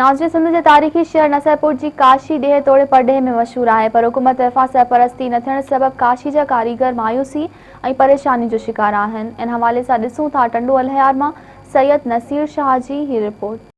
ناظرين سنڌ جي تاريخي شهر نصرپور جي ڪاشي ڏيهه توڙي پرڏيهه ۾ مشهور آهي پر حڪومت طرفان سرپرستي نه ٿيڻ سبب ڪاشي جا ڪاريگر مايوسي ۽ پريشاني جو شڪار آهن ان حوالي سان ڏسون ٿا ٽنڊو الهيار مان سيد نصير شاهه جي هي رپورٽ.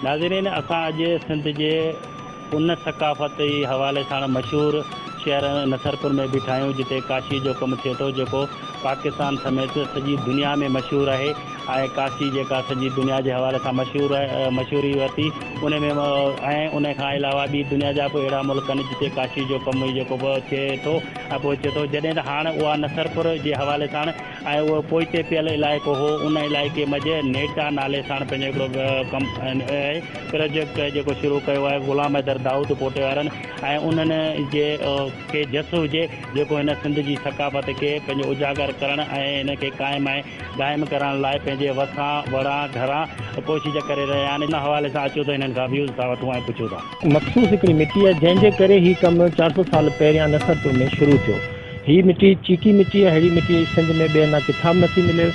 ناظرين اسان اڄ سنڌ جي ان ثقافتي حوالي ساڻ مشهور شهر نصرپور ۾ بيٺا آهيون جتي ڪاشي جو ڪم ٿئي ٿو جيڪو پاڪستان سميت سڄي دنيا ۾ مشهور آهي ۽ ڪاشي جيڪا سڄي دنيا جي حوالي سان مشهور مشهوري ورتي ان ۾ ۽ ان کان علاوه ٻي دنيا جا به اهڙا ملڪ آهن جتي ڪاشي جو ڪم جيڪو به ٿئي ٿو ۽ پهچي ٿو جڏهن ته هاڻ اها نصرپور جي حوالي ساڻ ۽ اهو پوئتي پيل علائقو هو ان علائقي منجهه نيٽا نالي ساڻ پنهنجو هڪڙو ڪم پروجيڪٽ جيڪو شروع ڪيو آهي غلام حيدر دائود پوٽي وارن ۽ انهن جي کي جس هجي جيڪو هن سنڌ جي ثقافت کي پنهنجو اجاگر ڪرڻ ۽ ان کي قائم ۽ دائم ڪرڻ لاء پنهنجي وسان وڙان گهران ڪوشش ڪري رهيا آهن ان حوالي سان اچو ته هنن کان ويوز ٿا وٺون ۽ پڇون ٿا. مخصوص هڪڙي مٽي آهي جنهن جي ڪري هي ڪم 400 سال پهريان نصرپور ۾ شروع ٿيو. هي مٽي چيڪي مٽي آهي ههڙي مٽي سنڌ ۾ ٻئي هنڌان ڪٿان به نٿي ملي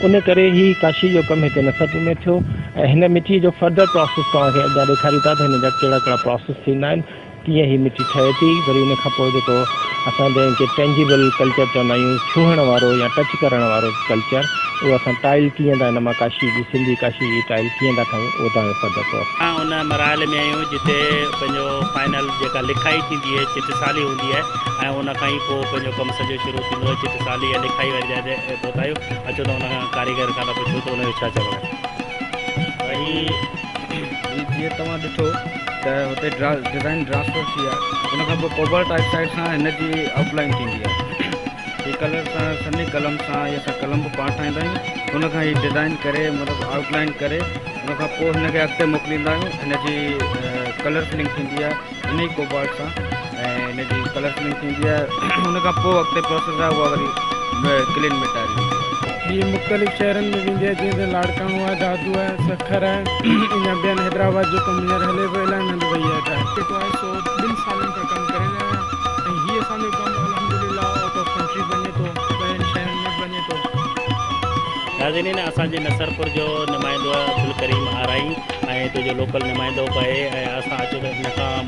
ان ڪري هي ڪاشي جو ڪم هتي نصرپور ۾ ٿيو ۽ هن مٽي جو فردر پراسيس توهان کي اڳيان ڏيکاريون ٿا ته هن جا ڪهڙا ڪهڙا پراسيس ٿيندا آهن. ڪيئن هي مٽي ٺهي ٿي وري ان کان پوء جيڪو اسان جنهن کي ٽينجيبل ڪلچر چوندا آهيون ڇهڻ وارو يا ٽچ ڪرڻ وارو ڪلچر اهو اسان ٽائل ڪيئن ٿا هن مان ڪاشي جي سنڌي ڪاشي جي ٽائل ڪيئن ٿا ٺاهيون اهو توهان کي فردر پروسيس. اسان ان مراحل ۾ آهيون جتي پنهنجو فائنل جيڪا لکائي ٿيندي آهي چٽسالي هوندي آهي ۽ ان کان ئي پوء پنهنجو ڪم سڄو شروع ٿيندو آهي چٽسالي يا لکائي واري جاء تي پهتا آهيون اچو ته ان کان ڪاريگر کان ٿا پڇون ته ان جو ڇا چوڻ آهي. هي جيئن توهان ڏٺو ته هتي ڊزائن ٽرانسفر ٿي آهي ان کان پوء ڪوبالٽ آڪسائيڊ سان هن جي آئوٽ لائن ٿيندي آهي هي ڪلر سان سنهي قلم سان هي اسان قلم به پاڻ ٺاهيندا آهيون ان کان هي ڊزائن ڪري مطلب آئوٽ لائن ڪري ان کان پوء هن کي اڳتي موڪليندا آهيون هن جي ڪلر فلنگ ٿيندي آهي ان ئي ڪوبالٽ سان ۽ هن جي ڪلر فلنگ ٿيندي آهي ان کان پوء اڳتي پروسيس آهي اها وري ڪلين مٽائي ويندي آهي. هي مختلف شهرن ۾ ويندي آهي جيئن ته لاڙڪاڻو آهي، دادو آهي، سکر آهي اڃا ٻين حيدرآباد جو ڪم هينئر هلي پيو الائي هنڌ وئي آهي ٽائل. جيڪو آهي سو ٻن سالن کان ڪم ڪري رهيو آهيان ۽ هي اسان جو ڪم الحمدلله آئوٽ آف ڪنٽري به وڃي ٿو ٻاهرين شهرن ۾ به وڃي ٿو. ناظرين اسان جي نصرپور جو نمائندو عبدالڪريم آرائين ۽ هتي جو لوڪل نمائندو به آهي ۽ اسان اچو ته هن کان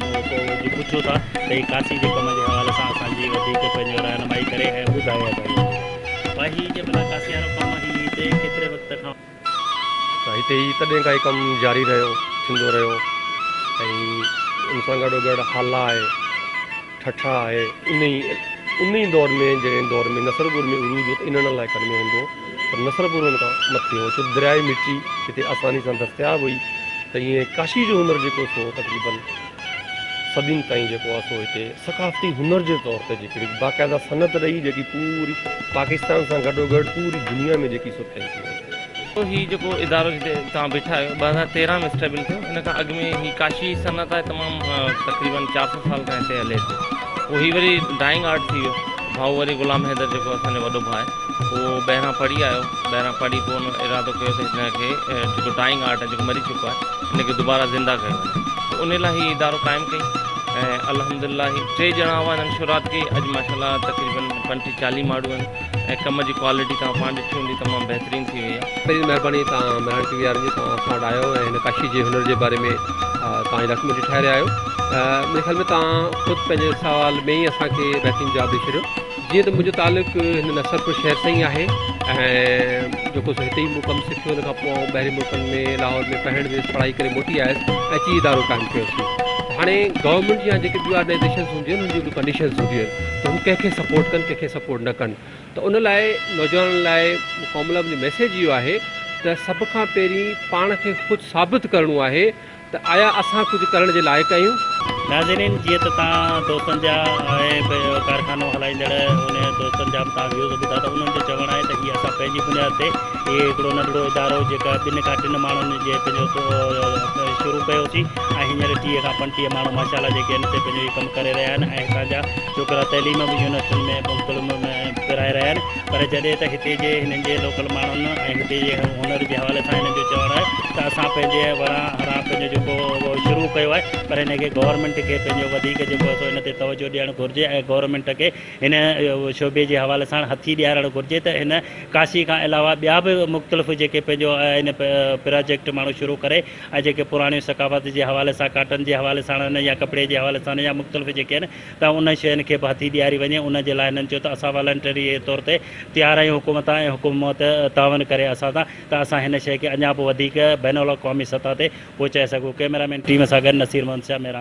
پڇون ٿا ته هي ڪاسي جي ڪم جي حوالي سان اسان جي وڌيڪ پنهنجو رهنمائي ڪري ۽ ٻڌائي اسان کي. ڀائي هي جي ڀلا ڪاسي وارو ڪم هي هتي ڪيتري وقت کان. ته هتي هي تڏهن کان هي ڪم جاري رهيو ٿيندو رهيو ۽ ان سان گڏو گڏ هالا آهي ٺٽا آهي انهي انهي دور ۾ جنهن دور ۾ نصرپور ۾ عروج هو ته انهن علائقن ۾ هوندو هو پر نصرپور ان کان مٿي هو ڇو ته دريائي مٽي هتي آساني سان دستياب هئي ته ائين ڪاشي جو هنر جيڪو سو تقريبن صدين تائين جيڪو آهي سو هتي ثقافتي هنر جي طور تي جيڪي باقاعده صنعت رهي جيڪي پوري پاڪستان سان گڏوگڏ پوري دنيا ۾ جيڪي سو ڦهلجي وئي. هي جيڪو ادارو جتي توهان بيٺا آهيو 2013 ۾ اسٽيبل ٿيو ان کان اڳ ۾ هي ڪاشي صنعت آهي تمام تقريبن 400 سال کان هتي هلي ٿي پوء هي وري ڊائنگ آرٽ ٿي ويو ڀائو وري غلام حيدر جيڪو اسان جو وڏو ڀاء آهي اهو ٻاهران پڙهي آيو ٻاهران پڙهي پوء ان ارادو ڪيو ته هن کي جيڪو ڊائنگ آرٽ آهي جيڪو مري چڪو آهي هن کي دوباره زنده ڪيو وڃي پوء ان لاء هي ادارو قائم ڪئي ۽ الحمدلله هي ٽي ڄڻا هئا هنن شروعات ڪئي اڄ ماشاءالله تقريبن 35 40 ماڻهو آهن. ۽ ڪم جي ڪوالٽي توهان پاڻ ڏٺي هوندي تمام بهترين ٿي وئي آهي. پهرين مهرباني توهان مهراڻ ٽي وي وارن جي توهان اسان وٽ آيو ۽ هن ڪاشي جي هنر جي باري ۾ توهان هي ڊاڪيومينٽري ٺاهي رهيا آهيو منهنجي خيال ۾ توهان خود پنهنجي سوال ۾ ئي اسان کي بهترين جواب ڏئي ڇڏيو جيئن ته منهنجو تعلق هن نصرپور شهر سان ئي آهي ۽ جيڪو سو هتي ئي مون ڪم سکيو ان کان پوء آئون ٻاهرين ملڪن ۾ لاهور ۾ پڙهڻ ويس پڙهائي ڪري موٽي آيس ۽ اچي ادارو قائم ڪيوسين هاڻي گورنمينٽ يا جيڪي ٻيون آرگنائيزيشنز هونديون آهن انهن جون به ڪنڊيشنز هونديون آهن ته هو ڪنهن کي سپورٽ ڪن ڪنهن کي سپورٽ نه ڪن ته ان لاء نوجوانن لاء قوم لاء منهنجو ميسيج اهو آهي ته سڀ کان پهرين پاڻ کي خود ثابت ڪرڻو آهي ته آيا اسان ڪجهه ڪرڻ جي لائق آهيون؟ ناظرين جيئن ته توهان دوستن جا ۽ ڪارخانو هلائيندڙ انهن دوستن جا به توهان ويوز ٻڌا ته انهن جو چوڻ آهي ته هي اسان پنهنجي بنياد تي هي هڪڙو ننڍڙو ادارو جيڪا ٻن کان ٽن ماڻهن جي پنهنجو شروع ڪيوسين ۽ هينئر 30 کان 35 ماڻهو ماشاء الله جيڪي آهن سي پنهنجو هي ڪم ڪري رهيا آهن ۽ هتان جا ڇوڪرا تعليم به يونيورسٽين ۾ مختلف ۾ پرائي رهيا آهن پر جڏهن ته هتي جي هنن جي لوڪل ماڻهن ۽ هتي جي هنر جي حوالي سان هنن جو چوڻ آهي ته اسان پنهنجي وڙان هڙان پنهنجو جيڪو شروع ڪيو آهي پر هن کي گورنمينٽ کي پنهنجو وڌيڪ جيڪو آهي سو هن تي توجه ڏيڻ گهرجي ۽ گورنمينٽ کي هن شعبي جي حوالي سان هٿي ڏيارڻ گهرجي ته هن ڪاشي کان علاوه ٻيا به مختلف جيڪي پنهنجو آهن پراجيڪٽ ماڻهو شروع ڪري ۽ جيڪي پراڻيون ثقافت جي حوالي سان ڪاٽن جي حوالي سان آهن يا ڪپڙي جي حوالي سان يا مختلف جيڪي آهن ته انهن شين کي به هٿي ڏياري وڃي ان جي لاء هنن چيو ته اسان والنٽري طور تي تيار آهيون حڪومت سان ۽ حڪومت تعاون ڪري اسان سان ته اسان هن شي کي اڃا به وڌيڪ بين الاقوامي سطح تي پهچائي سگهون ڪئميرا مين ٽيم سان گڏ نصير محمد شاهه ميران.